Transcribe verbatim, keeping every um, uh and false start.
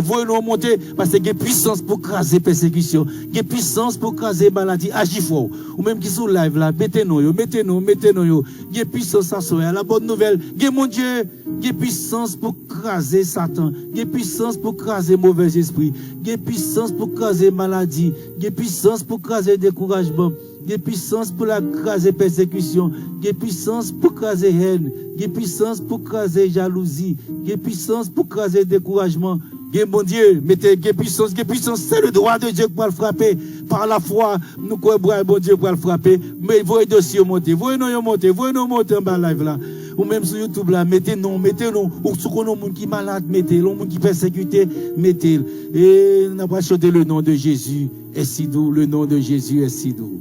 Voye non yo monte, paske gen pwisans pou kraze pèsekisyon. Gen pwisans pou kraze maladi. Aji fò. Ou menm ki sou live la, mete non yo, mete non, mete non yo. Gen pwisans aswè a. La bòn nouvèl, gen Bondye. Gen pwisans pou kraze Satan. Gen pwisans pou kraze movèzespri. Gen pwisans pou kraze maladi. Gen pwisans pou kraze dekourajman. Gen pwisans pou l kraze pèsekisyon. Gen pwisans pou kraze hèn. Gen pwisans pou kraze jalouzi. Gen pwisans pou kraze dekourajman. Gen Bondye, mete gen pwisans, gen pwisans. Se le dwa de Dye ki pral frape. Pa lafwa, nou kwè bra Bondye pral frape. Men voye dosye yo monte. Voye non yo monte. Voye non yo monte anba live la. Ou menm sou YouTube la, mete non, mete non. Ou si w konn yon moun ki malad, mete l. Yon moun ki pèsekite, mete l. E n ap chante le nom de Jésus est si doux, le nom de Jésus est si doux.